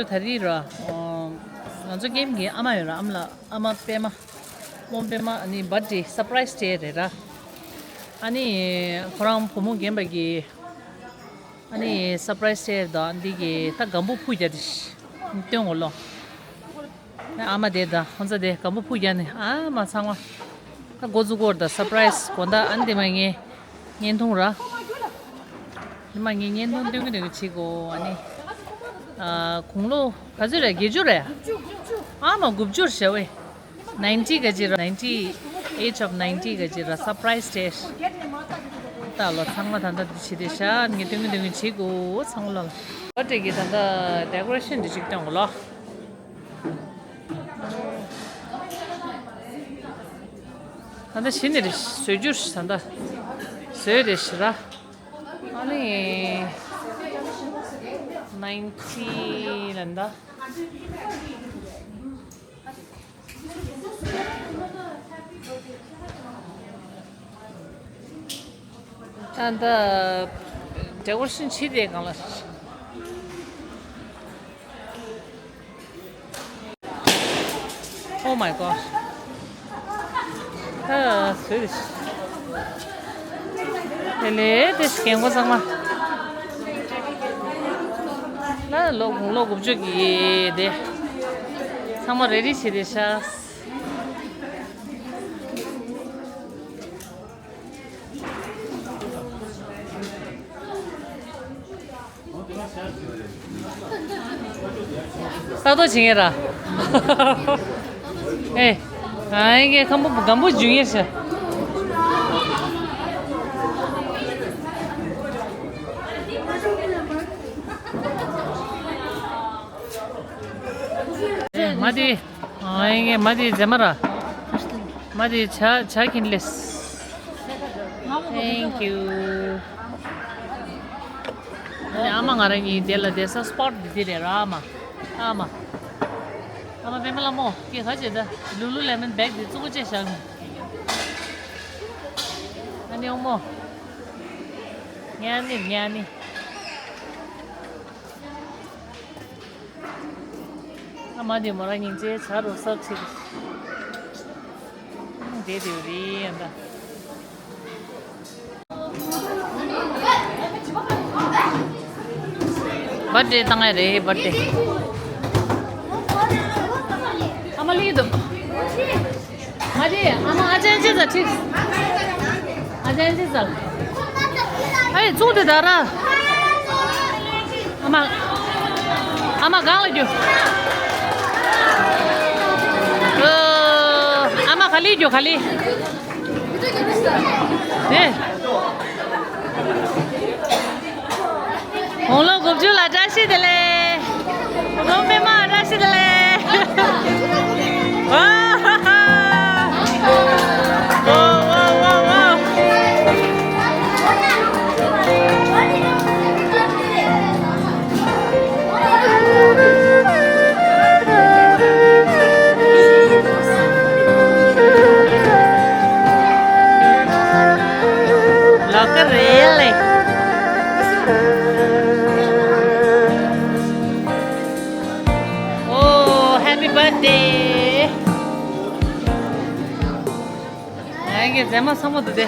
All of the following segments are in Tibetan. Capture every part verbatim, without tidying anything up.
ད་རེས་ར། ཨོ། ང་ཚོ་ཀེམ་གྱི་ཨ་མ་ཡོད་ར། ཨ་མ་ལགས། ཨ་མ་པད་མ། རྨོ་པད་མ། ཨ་ནི་བར་ཌེ་སར་པ་རའི་སི་སྤྲད་རེད་ར། ཨ་ནི་ཁོ་རང་བུ་མོ་རྒན་པ་གི། ཨ་ནི་སར་པ་རའི་སི་སྤྲད་དང་འདི་གི་ད་སྒམ་པོ་ཕུ་རྒྱག་དེ་སྟོན་འོ་ལོ། ཨ་མ་དེ་དང་ཁོང་ཚོ་དེ་སྒམ་པོ་ཕུ་རྒྱག་ནས་ཨ་མ་ཚང་མ། ད་འགོ་འཛུགས་སྐོར་དང་སར་པ་རའི་སི་དགོང་དག་ཨ་ནི་དེ་མ་ངས་བརྙན་ཐུང་ར། དེ་མ་ངས་བརྙན་ཐུང་སྟོན་གི་སྟོན་གི་བྱེད་དགོ། ཨ་ནི། ཨ། དགུང་ལོ་ག་ཚོད་རེད། བརྒྱད་ཅུ་རེད། ཨ་མ་དགུ་བཅུ་རེད་བས། ནའིན་ཊི་ག་ཅི་ར། ནའིན་ཊི། age of ninety ག་ཅི་ར། སར་པ་རའི་སི་སྤྲད། ད་ལོ་ཚང་མ་ད་ལྟ་འདི་བྱེད་དེ་ཤ་ངས་སྟོན་གི་སྟོན་གི་བྱེད་དགོ་ཚང་མ་ལ། བར་ཌེ་གི་ད་ལྟ་ཌེ་ཀོ་རེ་ཤན་འདི་ཅིག་སྟོན་དགོ་ལོ། ད་ལྟ་གཞི་ནས་རེ་བཟོ་རྒྱུར་ད་ལྟ་བཟོས་རེ་ཞིག་ར། ཨ་ནི་ནའིན་ཊི་ལ་ད། ད་ལྟ་ཌེ་ཀོ་རེ་ཤན་བྱེད་དེ་གང་ལ། Oh my god. ཨ། སུས། དེ་ལས་དེ་རྒན་གོག་ཚང་མ། ལ་ལོ་དགུང་ལོ་དགུ་བཅུ་གི་དེ། ཚང་མ་རེ་ཌི་བྱེད་དེ་ཤ། ས་རྡོ་བྱེད་ངེས་ར། ཨེ། ཨ་ཡེ་ཁམ་བུ་སྒམ་པོ་འཇུ་ངེས་ཤ། ཨེ་མ་དེ། ཨ་ཡེ་མ་དེ་རྫས་མ་ར། མ་དེ་ཇ་ཇ་ཁྱེར་ལེས། Thank you. ཨ་ནི་ཨ་མ་ང་རང་གཉིས་དེ་ལ་བསྡད་ས་སི་པོཊ་འདི་རེད་ར། ཨ་མ། ཨ་མ། ཨ་མ་པད་མ་ལྷ་མོ་སྐད་ག་བྱེད་ད། ལུ་ལུ་ལེ་མོན་བེག་འདི་བཙུགས་བྱས་བཞག་ནས། ཨ་ནི་ཨོ་མོ། ཉ་ནི་ཉ་ནི། ཨ་མ་དེ་མོ་རང་སྙིང་རྗེ་ཆ་རུ་སག་ཆེ་གི། བསྡད་དེ་རེད་ཡ་ད། བར་ཌེ་བཏང་ཡ་རེད་བར་ཌེ། ཨ་མ་ལི་འདུག་ང་དེ་ཨ་མ་ཨ་ཅན་ཅི་ཟ་ཁྲིད། ཨ་ཅན་ཅི་ཟ། ཨེ་ཙུག་དེ་ད་ར། ཨ་མ། ཨ་མ་གང་ལ་རྒྱུ། ཨ་མ་ག་ལི་རྒྱུ་ག་ལི། ཨེ། དགུང་ལོ་དགུ་བཅུ་ལ་བཀྲ་ཤིས་བདེ་ལེགས། དགུང་ལོ་པད་མ་བཀྲ་ཤིས་བདེ་ལེགས། ཝ་ཧ་ཧ། ཝ་ཝ་ཝ་ཝ། ལོག་གི་རེད་ལེ། ཨོ། Happy birthday. ང་གི་རྫས་མ་ཚང་མ་འདུག་སྟེ།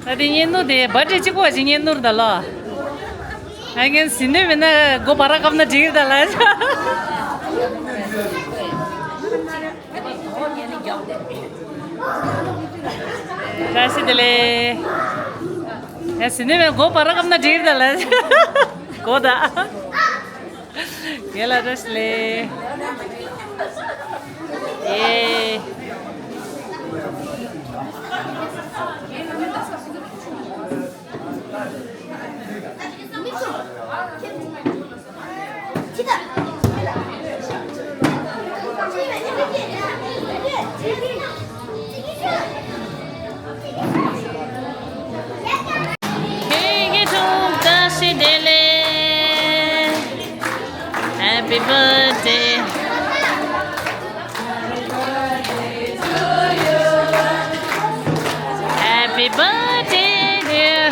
ད་དེ་གཉེན་ནུར་དེ་བར་ཌེ་གཅིག་པོ་ཅིག་གཉེན་ནུར་ད་ལོ། ཨ་ངན་ཟིན་ནས་མིན་ན་སྒོ་བར་བཀབ་ན་འགྲིག་ད་ལ། བཀྲ་ཤིས་བདེ་ལེགས། ཡ་ཟིན་ནས་མིན་སྒོ་བར་བཀབ་ན་འགྲིག་ད་ལ། སྒོ་ད། ཡ་ལ་བཀྲ་ཤིས་ལེགས། Birthday. Happy birthday, dear.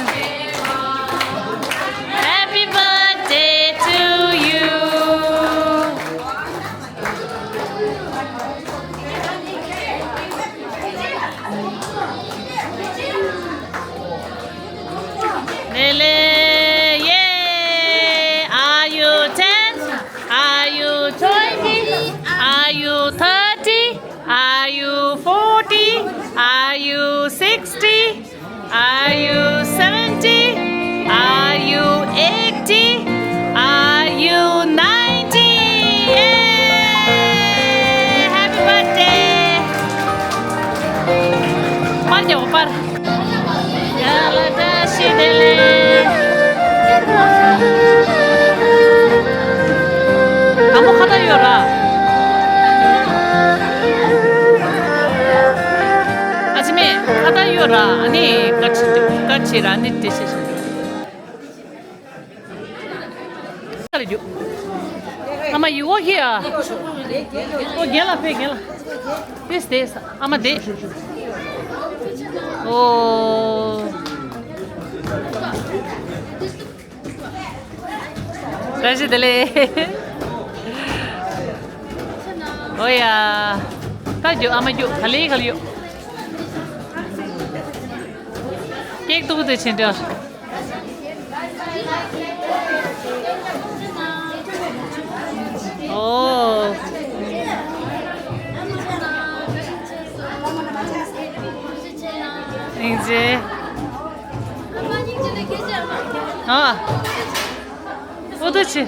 Happy birthday to you. Lele, yay! Are you ten? Are you twenty? Are you thirty? Are you forty? Are you sixty? Are you seventy? Are you eighty? Are you ninety? Yay! Happy birthday! པར་རྒྱག་པར། ཡ་ལ་བཀྲ་ཤིས་བདེ་ལེགས། དང་པོ་ཁ་བརྡ་ཡོད་ར། ཨ་ཅི་མེ་ཁ་བརྡ་ཡོད་ར། ཨ་ནི་བཀའ་ཁྲི་བཀའ་ཁྲི་ར་ནི་དེ་ཤེས་ཤེས། ཨ་མ་you go here. ཨོ་རྒན་ལགས་ཕེབས། རྒན་ལགས། This this. ཨ་མ་དེ། ཨོ། བཀྲ་ཤིས་བདེ་ལེགས། ཨོ་ཡ། ད་རྒྱུགས། ཨ་མ་རྒྱུགས། ག་ལེ་ག་ལེ་རྒྱུགས། ཀེག་ཏུག་ཏུ་ཕྱིན་འགྲོ། ཨོ། སྙིང་རྗེ། ཨ། ཨུ་ཏུ་ཆི།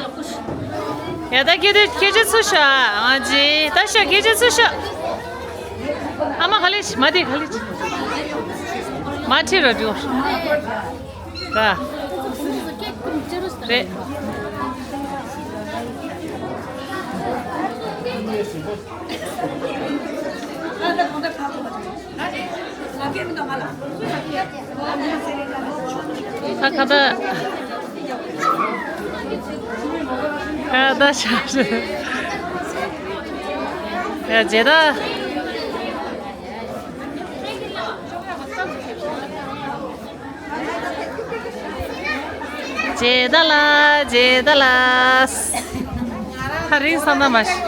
ཡ་ད་ཁྱེད་ཚོ་ཁྱེད་ཚོ་ཚུར་ཤོག་ཨ་ཅེ། ད་ཤོག་ཁྱེད་ཚོ་ཚུར་ཤོག་ཨ་མ་ག་ལེ་ཤི། མ་དེ་ག་ལེ་ཤི། མ་ཁྲིད་རོགས་འགྲོ། ར། རེད། ད་ཁ་བརྡ། ཁ་བརྡ་བྱ་ཞིག་ཡ་རྗེ་ད། རྗེ་ད་ལ། རྗེ་ད་ལ། ཐག་རིང་ས་ན་མ་ཤི།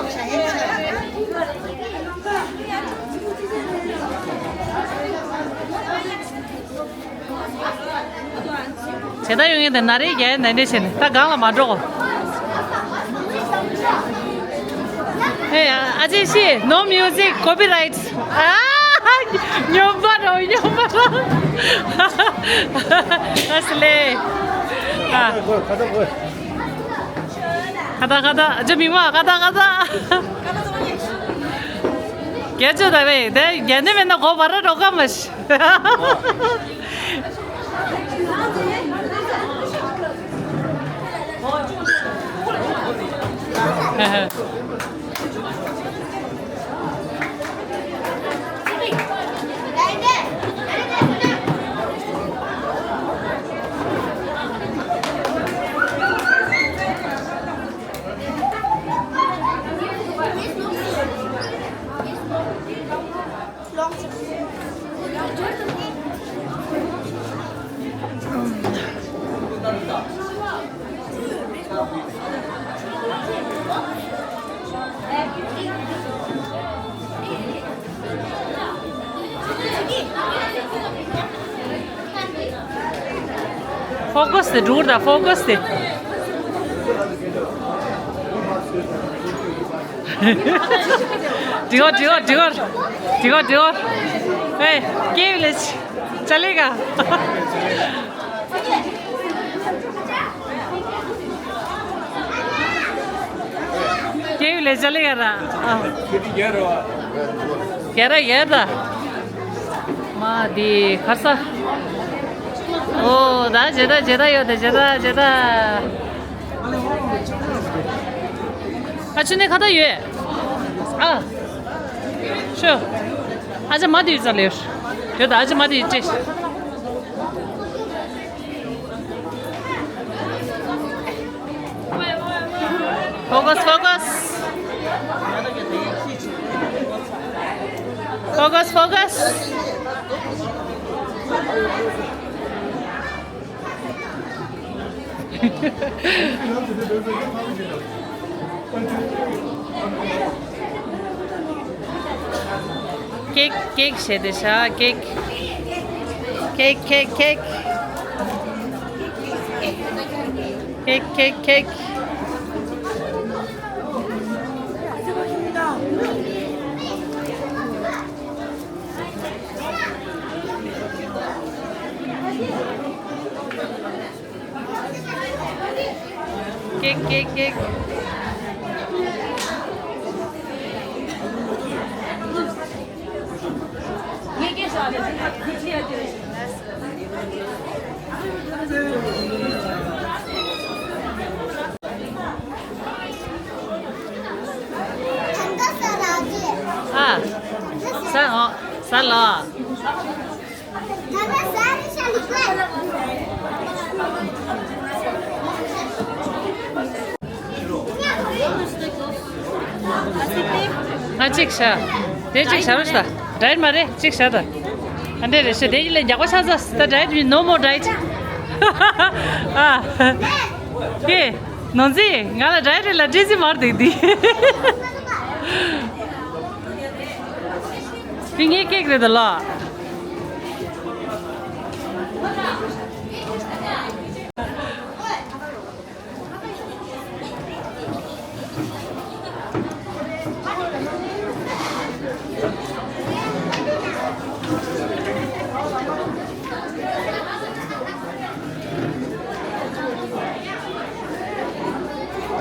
རྗེ་ད་ཡོང་ཡིན་དེ་ན་རེ་རྒྱལ་ན་འདྲེ་བྱས་ནས་ད་གང་ལ་མ་འགྲོ། ཨེ་ཨ་ཅེ་ཤི། No music, copyright. ཨ། སྨྱོན་པ་རོ། སྨྱོན་པ་རོ། ཨ་སླེ། ཨ། ཁ་ད་ཁ་ད། ཨ་ཅེ་མི་མ་ཁ་ད་ཁ་ད། རྒྱ་ཅོ་ད་བས་དེ་རྒྱ་ནི་མེད་ན་གོ་བ་ར་རོ་ཀ་མ་ཤི། ཕོ་ཀས་དེ་འགྲུར་དང་ཕོ་ཀས་དེ། འགྲིག་གོ་འགྲིག་གོ་འགྲིག་གོ། འགྲིག་གོ་འགྲིག་གོ། ཨེ། ཀེ་ཝི་ལེ་ཇི། ཅ་ལེ་ག། ཀེ་ཝི་ལེ་ཇི་ལེ་ག་ར། ཨ། ཁྱེད་ཀྱི་རྒྱལ་རོ། རྒྱལ་ར་རྒྱལ་ད། མ་དེ་ཁར་ས། ཨོ་ད་ཇེ་ད་ཇེ་ད་ཡོད་དེ་ཇེ་ད་ཇེ་ད། ཨ་ཆུ་ནས་ཁ་ད་ཡོད། ཨ། ཤོ། ཨ་ཅེ་མ་དེ་ཡོད་ཙ་ལེ་ཡོད། ད་ཨ་ཅེ་མ་དེ་ཡོད་ཅེ། Focus, focus. Focus, focus. Cake, cake བྱས་ཏེ་ཤ། Cake, cake, cake, cake. Cake, cake, cake. Cake, cake, cake. ཨ། ཟ་འོ། ཟ་ལོ། ང་གཅིག་བྱ། དེ་གཅིག་བྱ་རོགས་ཤིག་ད། ཌའེ་ཊི་མ་རེད། གཅིག་བྱ་ད། ཨ་འདྲེ་རེ་ཤི་དེ་ཡིན་ལས་རྒྱག་པ་ཆགས་ཚར་ད། ཌའེ་ཊི་མིན་ནོ་མོ་ཌའེ་ཊི། ཨ། ཀེ། ནོར་འཛིན་ང་ལ་ཌའེ་ཊི་ལ་ཀྲི་ཙི་མར་འདུག་འདི། འདི་ངའི་ཀེག་རེད་ད་ལ།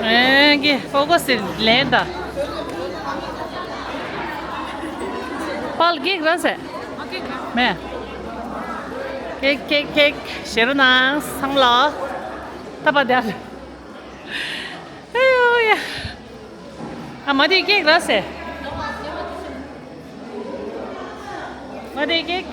ཨེ་གི་ཧོ་གོ་སི་ལེན་ད། པཱལ་ཀེག་ར་སེ། མེ། ཀེག་ཀེག་ཀེག་ཞེ་རུ་ནང་སང་ལ། ད་པ་དེ། ཨེ་ཡོ་ཡ། ཨ་མ་དེ་ཀེག་ར་སེ། མ་དེ་ཀེག་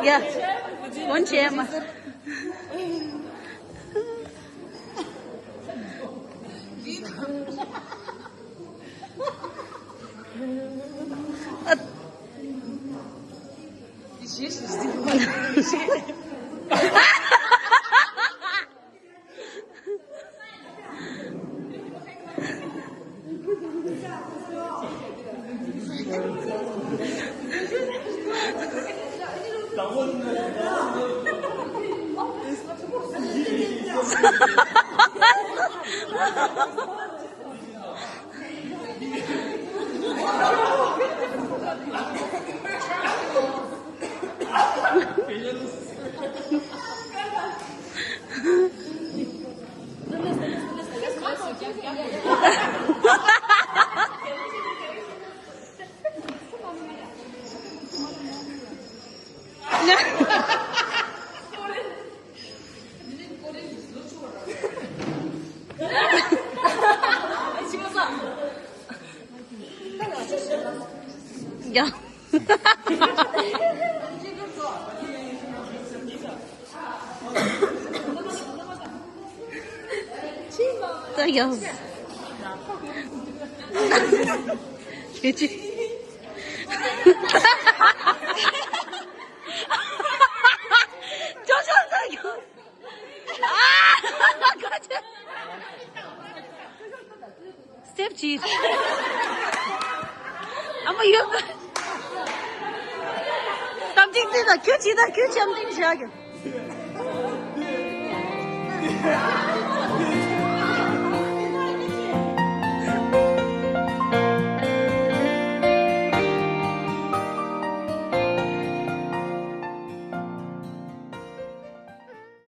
ཡ། སྐྱོན་ཆེ་མ། ཡ། ད་ཡ། ཁྱེད་ཀྱིས། ཅོ་ཅོ་ད་ཡ། ཨ། སི་ཊེབ་གཅིག་ཨ་མ་ཡོད། གཏམ་ཐིག་ཐིག་དང་ཁྱོད་ཅི་དང་ཁྱོད་འཆམ་མཐུན་བྱ་རྒྱུ།